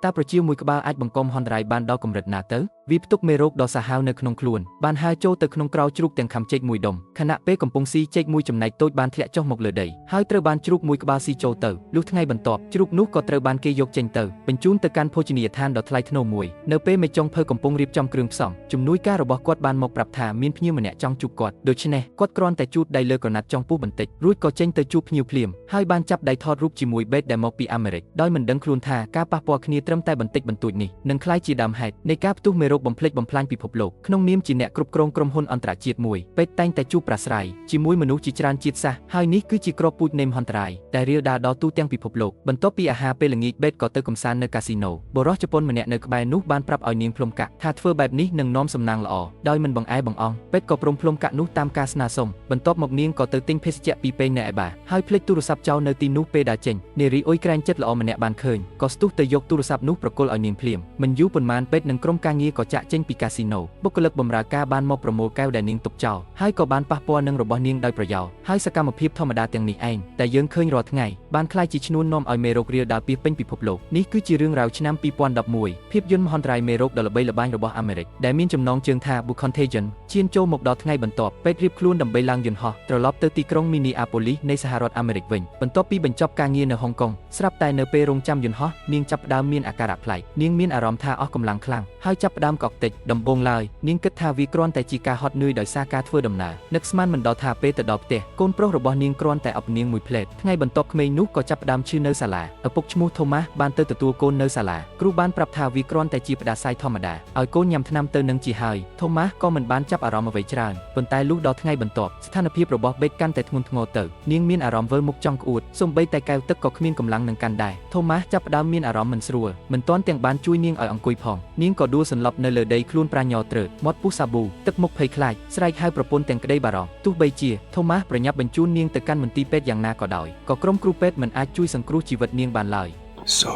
តើប្រចៀវមួយក្បាលអាចបង្កមហន្តរាយបានដល់កម្រិតណាទៅវាផ្ទុកមេរោគដ៏សាហាវនៅក្នុងខ្លួនបានហើរចូលទៅក្នុងក្រោលជ្រូកទាំងខាំចេកមួយដុំខណៈពេលកំពុងស៊ីចេកមួយចំណែកតូចបានធ្លាក់ចុះមកលើដីហើយត្រូវបានជ្រូកមួយក្បាលស៊ីចូលទៅលុះថ្ងៃបន្ទាប់ជ្រូកនោះក៏ត្រូវបានគេយកចេញទៅបញ្ជូនទៅកាន់ភោជនីយដ្ឋានដ៏ថ្លៃថ្នូរមួយនៅពេលមេចុងភៅកំពុងរៀបចំគ្រឿងផ្សំជំនួយការរបស់គាត់បានមកប្រាប់ថាមានភ្ញៀវម្នាក់ចង់ជួបគាត់ដូច្នេះគាត់គ្រាន់តែជូតដៃលើក្រណាត់ចុងពោះបន្តិចរួចក៏ចេញទៅជួបភ្ញៀវភ្លាមហើយបានចាប់ដៃថតរូបជាមួយបេតដែលមកពីអាមេរិកដោយមិនដឹងខ្លួនថាការប៉ះពាល់គ្នាត្រឹមតែបន្តិចបន្តួចនេះនឹងក្លាយជាដើមហេតុនៃការផ្ទុះមេរោគបំផ្លិចបំផ្លាញពិភពលោកក្នុងនាមជាអ្នកគ្រប់គ្រងក្រុមហ៊ុនអន្តរជាតិមួយពេទ្យតែងតែជួបប្រាស្រ័យជាមួយមនុស្សជាច្រើនជាតិសាសន៍ហើយនេះគឺជាគ្រាប់ពូជនៃមហន្តរាយដែលរាលដាលដល់ទូទាំងពិភពលោកបន្ទាប់ពីអាហារពេលល្ងាចបេតក៏ទៅកំសាន្តនៅកាស៊ីណូបុរសជប៉ុនម្នាក់នៅក្បែរនោះបានប្រាប់ឲ្យនាងផ្លុំកាក់ថាធ្វើបែបនេះនឹងនាំសំណាងល្អដោយមិនបង្អែបង្អង់ពេទ្យក៏ព្រមផ្លុំកាក់នោះតាមការស្នើសុំបន្ទាប់មកនាងក៏ទៅទិញភេសជ្ជៈពីរពែងនៅឯបាហើយភ្លេចទូរស័ព្ទចោលនៅទីនោះពេលដើរចេញនារីអ៊ុយក្រែងចិត្តល្អម្នាក់បានឃើញក៏ស្ទុះទៅយកទូរស័ព្ទនោះប្រគល់ឲ្យនាងភ្លាមមិនយូរប៉ុន្មានពេទ្យនិងក្រុមការងារក៏ចាក់ចេញពីកាស៊ីណូបុគ្គលិកបម្រើការបានមកប្រមូលកែវដែលនាងទុកចោលហើយក៏បានប៉ះពាល់នឹងរបស់នាងដោយប្រយោលហើយសកម្មភាពធម្មតាទាំងនេះឯងតែយើងឃើញរាល់ថ្ងៃបានក្លាយជាឈ្នួននាំឲ្យមេរោគរាលដាលពាសពេញពិភពលោកនេះគឺជារឿងរ៉ាវឆ្នាំ2011ភាពយន្តមហន្តរាយមេរោគដ៏ល្បីល្បាញរបស់អាមេរិកដែលមានចំណងជើងថា The Contagion ឈានចូលមកដល់ថ្ងៃបន្ទាប់ពេទ្យរៀបខ្លួនដើម្បីឡើងយន្តហោះត្រឡប់ទៅទីក្រុង Minneapolis នៃសហរដ្ឋអាមេរិកវិញបន្ទាប់ពីបញ្ចប់ការងារនៅហុងកុងស្រាប់តែនៅពេលរងចាំយន្តហោះនាងចាប់ផ្ដើមមានអាការៈប្លែកនាងមានអារម្មណ៍ថាអស់កម្លាំងខ្លាំងហើយចាប់ផ្ដើមក្អកតិចដំបូងឡើយនាងគិតថាវាគ្រាន់តែជាការហត់នឿយដោយសារការធ្វើដំណើរនឹកស្មានមិនដល់ថាពេលទៅដល់ផ្ទះកូនប្រុសរបស់នាងគ្រាន់តែអបនាងមួយភ្លែតថ្ងៃបន្ទាប់ក្មេងនោះក៏ចាប់ផ្ដើមឈឺនៅសាលាឪពុកឈ្មោះថូម៉ាស់បានទៅទទួលកូននៅសាលាគ្រូបានប្រាប់ថាវាគ្រាន់តែជាផ្ដាសាយធម្មតាឲ្យកូនញ៉ាំថ្នាំទៅនឹងជាហើយថូម៉ាស់ក៏មិនបានចាប់អារម្មណ៍អ្វីច្រើនប៉ុន្តែលុះដល់ថ្ងៃបន្ទាប់ស្ថានភាពរបស់បេតកាន់តែធ្ងន់ធ្ងរទៅនាងមានអារម្មណ៍វិលមុខចង់ក្អួតសូម្បីតែកែវទឹកក៏គ្មានកម្លាំងនឹងកាន់ដែរថូម៉ាស់ចាប់ផ្ដើមមានអារម្មណ៍មិនស្រួលមិនទាន់ទាំងបានជួយនាងឲ្យអង្គុយផងនាងក៏ដួលសន្លប់នៅលើដីខ្លួនប្រាញ័រត្រើតមាត់ពុះសាប៊ូទឹកមុខភ័យខ្លាចស្រែកហៅប្រពន្ធទាំងក្តីបារម្ភទោះបីជាថូម៉ាស់ប្រញាប់បញ្ជូននាងទៅកាន់មន្ទីរពេទ្យយ៉ាងណាក៏ដោយក៏ក្រុមគ្រូពេទ្យមិនអាចជួយសង្គ្រោះជីវិតនាងបានឡើយ So,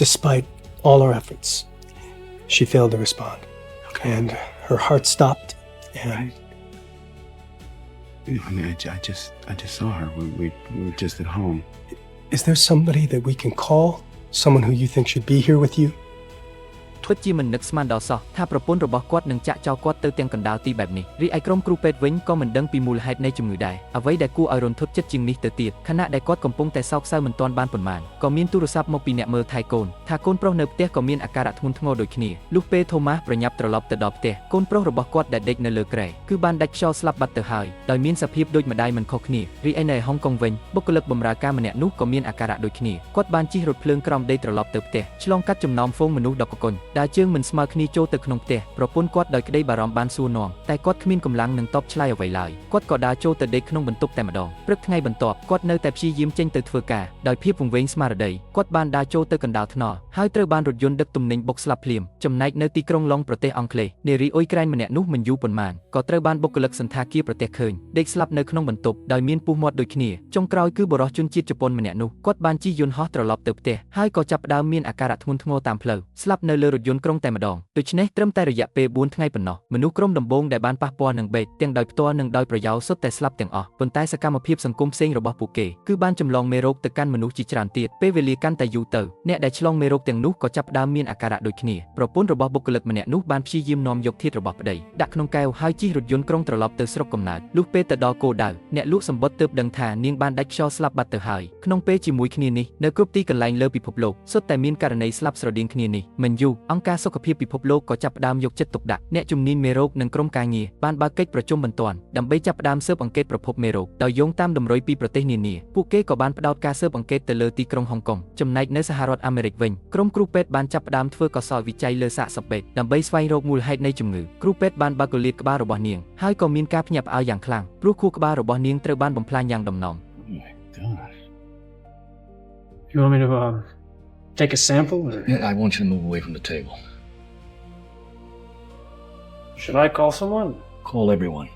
despite all our efforts, she failed to respond. And her heart stopped. And I mean, I just saw her. We were just at home. Is there somebody that we can call? Someone who you think should be here with you? ពិតជាមិននឹកស្មានដល់សោះថាប្រពន្ធរបស់គាត់នឹងចាក់ចោលគាត់ទៅទាំងកណ្ដាលទីបែបនេះរីឯក្រុមគ្រូពេទ្យវិញក៏មិនដឹងពីមូលហេតុនៃជំងឺដែរអ្វីដែលគួរឲ្យរន្ធត់ចិត្តជាងនេះទៅទៀតខណៈដែលគាត់កំពុងតែសោកសៅមិនទាន់បានប៉ុន្មានក៏មានទូរស័ព្ទមកពីអ្នកមើលថែកូនថាកូនប្រុសនៅផ្ទះក៏មានអាការៈធ្ងន់ធ្ងរដូចគ្នាលុះពេលថូម៉ាស់ប្រញាប់ត្រឡប់ទៅដល់ផ្ទះកូនប្រុសរបស់គាត់ដែលដេកនៅលើគ្រែគឺបានដាច់ខ្យល់ស្លាប់បាត់ទៅហើយដោយមានសភាពដូចម្ដាយមិនខុសគ្នារីឯនៅហុងកុងវិញបុគ្គលិកបម្រើការម្នាក់នោះក៏មានអាការៈដូចគ្នាគាត់បានជិះរថភ្លើងក្រោមដីត្រឡប់ទៅផ្ទះឆ្លងកាត់ចំណោមហ្វូងមនុស្សដ៏កកុញដើរជើងមិនស្មើគ្នាចូលទៅក្នុងផ្ទះប្រពន្ធគាត់ដោយក្តីបារម្ភបានសួរនាំតែគាត់គ្មានកម្លាំងនឹងតបឆ្លើយអ្វីឡើយគាត់ក៏ដើរចូលទៅដេកក្នុងបន្ទប់តែម្ដងព្រឹកថ្ងៃបន្ទាប់គាត់នៅតែព្យាយាមចេញទៅធ្វើការដោយភាពវង្វេងស្មារតីគាត់បានដើរចូលទៅកណ្ដាលថ្នល់ហើយត្រូវបានរថយន្តដឹកទំនិញបុកស្លាប់ភ្លាមចំណែកនៅទីក្រុងឡុងប្រទេសអង់គ្លេសនារីអ៊ុយក្រែនម្នាក់នោះមិនយូរប៉ុន្មានក៏ត្រូវបានបុគ្គលិកសណ្ឋាគារប្រទេសឃើញដេកស្លាប់នៅក្នុងបន្ទប់ដោយមានពុះមាត់ដូចគ្នាចុងក្រោយគឺបុរសជនជាតិជប៉ុនម្នាក់នោះគាត់បានជិះយន្តហោះត្រឡប់ទៅផ្ទះហើយក៏ចាប់ផ្ដើមមានអាការៈធ្ងន់ធ្ងរតាមផ្លូវស្លាប់នៅលើរថយន្តក្រុងតែម្ដងដូច្នេះត្រឹមតែរយៈពេល4ថ្ងៃប៉ុណ្ណោះមនុស្សក្រុមដំបូងដែលបានប៉ះពាល់នឹងបេតទាំងដោយផ្ទាល់និងដោយប្រយោលសុទ្ធតែស្លាប់ទាំងអស់ប៉ុន្តែសកម្មភាពសង្គមផ្សេងរបស់ពួកគេគឺបានចម្លងមេរោគទៅកាន់មនុស្សជាច្រើនទៀតពេលវេលាកាន់តែយូរទៅអ្នកដែលឆ្លងមេរោគទាំងនោះក៏ចាប់ផ្ដើមមានអាការៈដូចគ្នាប្រពន្ធរបស់បុគ្គលិកម្នាក់នោះបានព្យាយាមនាំយកធាតុរបស់ប្តីដាក់ក្នុងកែវហើយជិះរថយន្តក្រុងត្រឡប់ទៅស្រុកកំណើតលុះពេលទៅដល់គោលដៅអ្នកលក់សំបុត្រទើបដឹងថានាងបានដាច់ខ្យល់ស្លាប់បាត់ទៅហើយក្នុងពេលជាមួយគ្នានេះនៅគ្រប់ទីកន្លែងលើពិភពលោកសុទ្ធតែមានករណីស្លាប់ស្រដៀងគ្នានេះមិនយូរអង្គការសុខភាពពិភពលោកក៏ចាប់ផ្ដើមយកចិត្តទុកដាក់អ្នកជំនាញមេរោគនិងក្រុមការងារបានបើកកិច្ចប្រជុំបន្ទាន់ដើម្បីចាប់ផ្ដើមស៊ើបអង្កេតប្រភពមេរោគដោយយោងតាមតម្រុយពីប្រទេសនានាពួកគេក៏បានផ្ដោតការស៊ើបអង្កេតទៅលើទីក្រុងហុងកុងចំណែកនៅសហរដ្ឋអាមេរិកវិញក្រុមគ្រូពេទ្យបានចាប់ផ្ដើមធ្វើកោសលវិច័យលើសាកសពពេទ្យដើម្បីស្វែងរកមូលហេតុនៃជំងឺគ្រូពេទ្យបានបើកគលាតក្បាលរបស់នាងហើយក៏មានការភ្ញាក់ផ្អើលយ៉ាងខ្លាំងព្រោះខួរក្បាលរបស់នាងត្រូវបានបំផ្លាញយ៉ាងដំណំ Oh my gosh. You want me to take a sample, or Yeah, I want you to move away from the table. Should I call someone? Call everyone.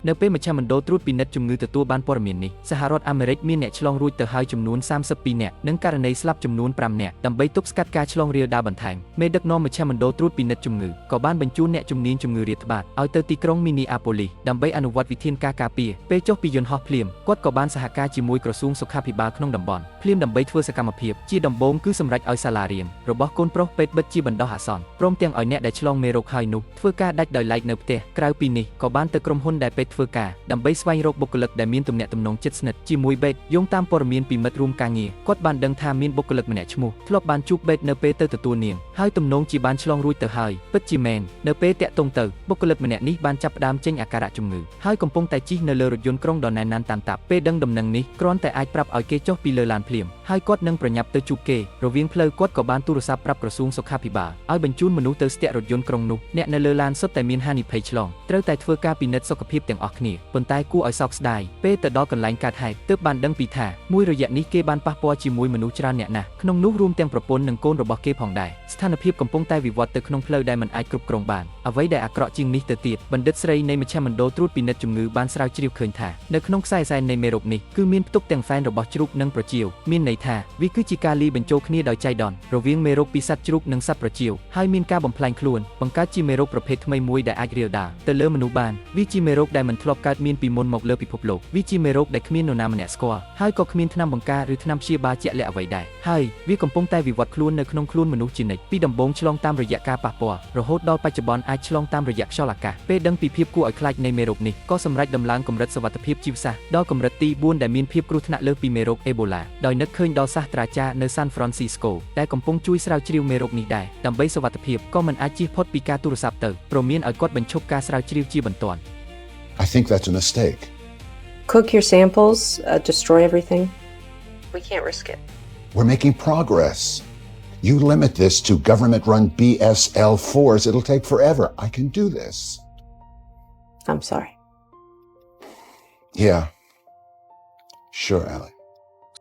នៅពេលមជ្ឈមណ្ឌលត្រួតពិនិត្យជំងឺទទួលបានព័ត៌មាននេះសហរដ្ឋអាមេរិកមានអ្នកឆ្លងរួចទៅហើយចំនួន32នាក់និងករណីស្លាប់ចំនួន5នាក់ដើម្បីទប់ស្កាត់ការឆ្លងរាលដាលបន្ថែមមេដឹកនាំមជ្ឈមណ្ឌលត្រួតពិនិត្យជំងឺក៏បានបញ្ជូនអ្នកជំនាញជំងឺរាតត្បាតឲ្យទៅទីក្រុងមីនីអាប៉ូលីសដើម្បីអនុវត្តវិធានការការពារពេលចុះពីយន្តហោះភ្លាមគាត់ក៏បានសហការជាមួយក្រសួងសុខាភិបាលក្នុងតំបន់ភ្លាមដើម្បីធ្វើសកម្មភាពជាដំបូងគឺសម្រេចឲ្យសាលារៀនរបស់កូនប្រុសពេទ្យបិទជាបណ្ដោះអាសន្នព្រមទាំងឲ្យអ្នកដែលឆ្លងមេរោគហើយនោះធ្វើការដាច់ដោយឡែកនៅផ្ទះក្រៅពីនេះក៏បានទៅក្រុមហ៊ុនដែលពេទ្យធ្វើការដើម្បីស្វែងរកបុគ្គលិកដែលមានទំនាក់ទំនងជិតស្និទ្ធជាមួយពេទ្យយោងតាមព័ត៌មានពីមិត្តរួមការងារគាត់បានដឹងថាមានបុគ្គលិកម្នាក់ឈ្មោះធ្លាប់បានជួបពេទ្យនៅពេលទៅទទួលនាងហើយទំនងជាបានឆ្លងរួចទៅហើយពិតជាមែននៅពេលតាក់ទងទៅបុគ្គលិកម្នាក់នេះបានចាប់ផ្ដើមចេញអាការៈជំងឺហើយកំពុងតែជិះនៅលើរថយន្តក្រុងដ៏ណែនណាន់តាមតាប់ពេលដឹងដំណឹងនេះគ្រាន់តែអាចប្រាប់ឲ្យគេចុះពីលើឡានភ្លាមហើយគាត់នឹងប្រញាប់ទៅជួបគេរវាងផ្លូវគាត់ក៏បានទូរស័ព្ទប្រាប់ក្រសួងសុខាភិបាលឲ្យបញ្ជូនមនុស្សទៅស្ទាក់រថយន្តក្រុងនោះអ្នកនៅលើឡានសុទ្ធតែមានហានិភ័យឆ្លងត្រូវតែធ្វើការពិនិត្យសុខភាពទាំងអស់គ្នាប៉ុន្តែគួរឲ្យសោកស្ដាយពេលទៅដល់កន្លែងកើតហេតុទើបបានដឹងពីថាមួយរយៈនេះគេបានប៉ះពាល់ជាមួយមនុស្សច្រើនអ្នកណាស់ក្នុងនោះរួមទាំងប្រពន្ធនិងកូនរបស់គេផងដែរស្ថានភាពកំពុងតែវិវត្តទៅក្នុងផ្លូវដែលមិនអាចគ្រប់គ្រងបានអ្វីដែលអាក្រក់ជាងនេះទៅទៀតបណ្ឌិតស្រីនៃមជ្ឈមណ្ឌលត្រួតពិនិត្យជំងឺបានស្រាវជ្រាវឃើញថានៅក្នុងខ្សែសែននៃមេរោគនេះគឺមានផ្ទុកទាំងហ្សែនរបស់ជ្រូកនិងប្រជៀវមានន័យថាវាគឺជាការលាយបញ្ចូលគ្នាដោយចៃដន្យរវាងមេរោគពីសត្វជ្រូកនិងសត្វប្រជៀវហើយមានការបំផ្លែងខ្លួនបង្កើតជាមេរោគប្រភេទថ្មីមួយដែលអាចរាលដាលទៅលើមនុស្សបានវាជាមេរោគដែលមិនធ្លាប់កើតមានពីមុនមកលើពិភពលោកវាជាមេរោគដែលគ្មាននរណាម្នាក់ស្គាល់ហើយក៏គ្មានថ្នាំបង្ការឬថ្នាំព្យាបាលជាក់លាក់អ្វីដែរហើយវាកំពុងតែវិវត្តខ្លួននៅក្នុងខ្លួនមនុស្សជានិច្ចពីដំបូងឆ្លងតាមរយៈការប៉ះពាល់រហូតដល់បច្ចុប្បន្នអាចឆ្លងតាមរយៈខ្យល់អាកាសពេលដឹងពីភាពគួរឲ្យខ្លាចនៃមេរោគនេះក៏សម្រេចដំឡើងកម្រិតសុវត្ថិភាពជីវសាស្ត្រដល់កម្រិតទី4ដែលមានភាពគ្រោះថ្នាក់លើសពីមេរោគអេបូឡាដោយនឹកឃើញដល់សាស្ត្រាចារ្យនៅសាន់ហ្វ្រង់ស៊ីស្កូដែលកំពុងជួយស្រាវជ្រាវមេរោគនេះដែរដើម្បីសុវត្ថិភាពក៏មិនអាចជៀសផុតពីការទូរស័ព្ទទៅព្រមានឲ្យគាត់បញ្ឈប់ការស្រាវជ្រាវជាបន្ទាន់ I think that's a mistake. Cook your samples, destroy everything. We can't risk it. We're making progress. You limit this to government run BSL 4s, it'll take forever. I can do this. I'm sorry. Yeah. Sure, Allie.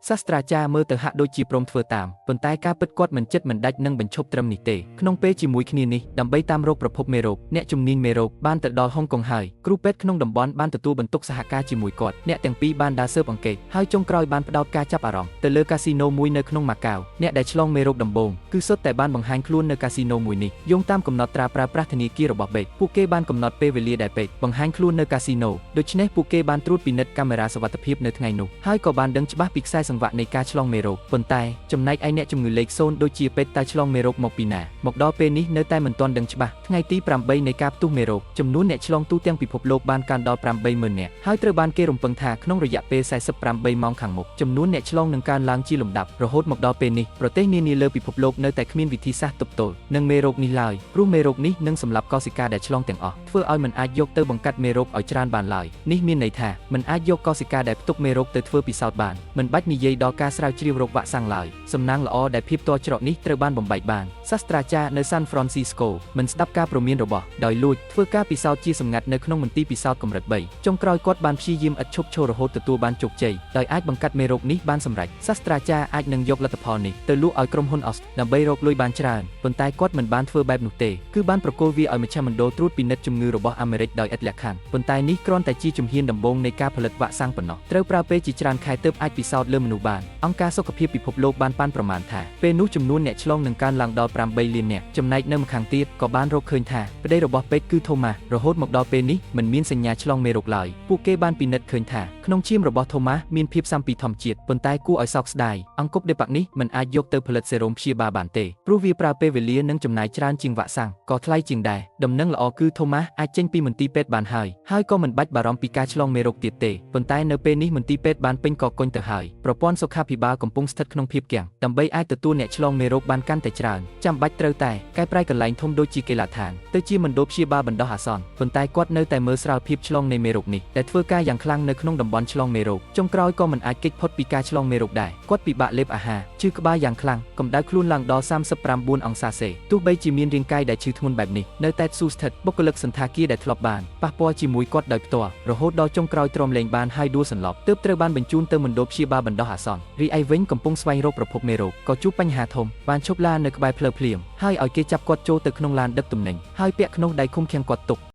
សាស្ត្រាចារ្យមើលទៅហាក់ដូចជាព្រមធ្វើតាមប៉ុន្តែការពិតគាត់មិនចិត្តមិនដាច់នឹងបញ្ឈប់ត្រឹមនេះទេក្នុងពេលជាមួយគ្នានេះដើម្បីតាមរកប្រភពមេរោគអ្នកជំនាញមេរោគបានទៅដល់ហុងកុងហើយគ្រូពេទ្យក្នុងតំបន់បានទទួលបន្ទុកសហការជាមួយគាត់អ្នកទាំងពីរបានដើរស៊ើបអង្កេតហើយចុងក្រោយបានផ្ដោតការចាប់អារម្មណ៍ទៅលើកាស៊ីណូមួយនៅក្នុងម៉ាកាវអ្នកដែលឆ្លងមេរោគដំបូងគឺសុទ្ធតែបានបង្ហាញខ្លួននៅកាស៊ីណូមួយនេះយោងតាមកំណត់ត្រាប្រើប្រាស់ធនាគាររបស់បេតពួកគេបានកំណត់ពេលវេលាដែលពេទ្យបង្ហាញខ្លួននៅកាស៊ីណូដូច្នេះពួកគេបានត្រួតពិនិត្យកាមេរ៉ាសុវត្ថិភាពនៅថ្ងៃនោះហើយក៏បានដឹងច្បាស់ពីខ្សែសង្វាក់នៃការឆ្លងមេរោគប៉ុន្តែចំណែកឯអ្នកជំងឺលេខ0ដូចជាពេទ្យតើឆ្លងមេរោគមកពីណាមកដល់ពេលនេះនៅតែមិនទាន់ដឹងច្បាស់ថ្ងៃទី8នៃការផ្ទុះមេរោគចំនួនអ្នកឆ្លងទូទាំងពិភពលោកបានកើនដល់80000នាក់ហើយត្រូវបានគេរំពឹងថាក្នុងរយៈពេល48ម៉ោងខាងមុខចំនួនអ្នកឆ្លងនឹងកើនឡើងជាលំដាប់រហូតមកដល់ពេលនេះប្រទេសនានាលើពិភពលោកនៅតែគ្មានវិធីសាស្ត្រទប់ទល់នឹងមេរោគនេះឡើយព្រោះមេរោគនេះនឹងសម្លាប់កោសិកាដែលឆ្លងទាំងអស់ធ្វើឲ្យមិនអាចយកទៅបង្កាត់មេរោគឲ្យច្រើនបានឡើយនេះមានន័យថាមិនអាចយកកោសិកាដែលផ្ទុកមេរោគទៅធ្វើពិសោធន៍បានមិនបាច់និយាយដល់ការស្រាវជ្រាវរកវ៉ាក់សាំងឡើយសំណាងល្អដែលភាពទាល់ច្រកនេះត្រូវបានបំបែកបានសាស្ត្រាចារ្យនៅសាន់ហ្វ្រង់ស៊ីស្កូមិនស្ដាប់ការព្រមានរបស់ដោយលួចធ្វើការពិសោធន៍ជាសម្ងាត់នៅក្នុងមន្ទីរពិសោធន៍កម្រិត3ចុងក្រោយគាត់បានព្យាយាមឥតឈប់ឈររហូតទទួលបានជោគជ័យដោយអាចបង្កាត់មេរោគនេះបានសម្រេចសាស្ត្រាចារ្យអាចនឹងយកលទ្ធផលនេះទៅលក់ឲ្យក្រុមហ៊ុនអស្ដើម្បីរកលុយបានច្រើនប៉ុន្តែគាត់មិនបានធ្វើបែបនោះទេគឺបានប្រគល់វាឲ្យមជ្ឈមណ្ឌលត្រួតពិនិត្យជំងឺរបស់អាមេរិកដោយឥតលក្ខខណ្ឌប៉ុន្តែនេះគ្រាន់តែជាជំហានដំបូងនៃការផលិតវ៉ាក់សាំងប៉ុណ្ណោះត្រូវប្រើពេលជាច្រើនខែទើបអាចពិសោធន៍លើមនុស្សបានអង្គការសុខភាពពិភពលោកបានប៉ាន់ប្រមាណថាពេលនោះចំនួនអ្នកឆ្លងនឹងកើនឡើងដល់8លាននាក់ចំណែកនៅម្ខាងទៀតក៏បានរកឃើញថាប្តីរបស់ពេទ្យគឺថូម៉ាស់រហូតមកដល់ពេលនេះមិនមានសញ្ញាឆ្លងមេរោគឡើយពួកគេបានពិនិត្យឃើញថាក្នុងឈាមរបស់ថូម៉ាស់មានភាពស៊ាំពីធម្មជាតិប៉ុន្តែគួរឲ្យសោកស្ដាយអង្គុបដេប៉ាក់នេះមិនអាចយកទៅផលិតសេរ៉ូមព្យាបាលបានទេព្រោះវាប្រើពេលវេលានិងចំណាយច្រើនជាងវ៉ាក់សាំងក៏ថ្លៃជាងដែរដំណឹងល្អគឺថូម៉ាស់អាចចេញពីមន្ទីរពេទ្យបានហើយហើយក៏មិនបាច់បារម្ភពីការឆ្លងមេរោគទៀតទេប៉ុន្តែនៅពេលនេះមន្ទីរពេទ្យបានពេញកកុញទៅហើយប្រព័ន្ធសុខាភិបាលកំពុងស្ថិតក្នុងភាពគាំងដើម្បីអាចទទួលអ្នកឆ្លងមេរោគបានកាន់តែច្រើនចាំបាច់ត្រូវតែកែប្រែកន្លែងធំដូចជាកីឡដ្ឋានទៅជាមណ្ឌលព្យាបាលបណ្ដោះអាសន្នប៉ុន្តែគាត់នៅតែមើលស្រាលភាពឆ្លងនៃមេរោគនេះដែលធ្វើការយ៉ាងខ្លាំងនៅក្នុងតំបន់ឆ្លងមេរោគចុងក្រោយក៏មិនអាចគេចផុតពីការឆ្លងមេរោគដែរគាត់ពិបាកលេបអាហារឈឺក្បាលយ៉ាងខ្លាំងកម្ដៅខ្លួនឡើងដល់39អង្សាសេទោះបីជាមានរាងកាយដែលឈឺធ្ងន់បែបនេះនៅតែស៊ូស្ថិតបុគ្គលិកសន្តាគារដែលធ្លាប់បានប៉ះពាល់ជាមួយគាត់ដោយផ្ទាល់រហូតដល់ចុងក្រោយទ្រាំលែងបានហើយដួលសន្លប់ទើបត្រូវបានបញ្ជូនទៅមណ្ឌលព្យាបាលបណ្ដោះអាសន្នរីឯវិញកំពុងស្វែងរកប្រភពមេរោគក៏ជួបបញ្ហាធំបានឈប់ឡាននៅក្បែរផ្លូវភ្លាមហើយឲ្យគេចាប់គាត់ចូលទៅក្នុងឡានដឹកទំនិញហើយពាក់ខ្នោះដៃឃុំឃាំងគាត់ទុក។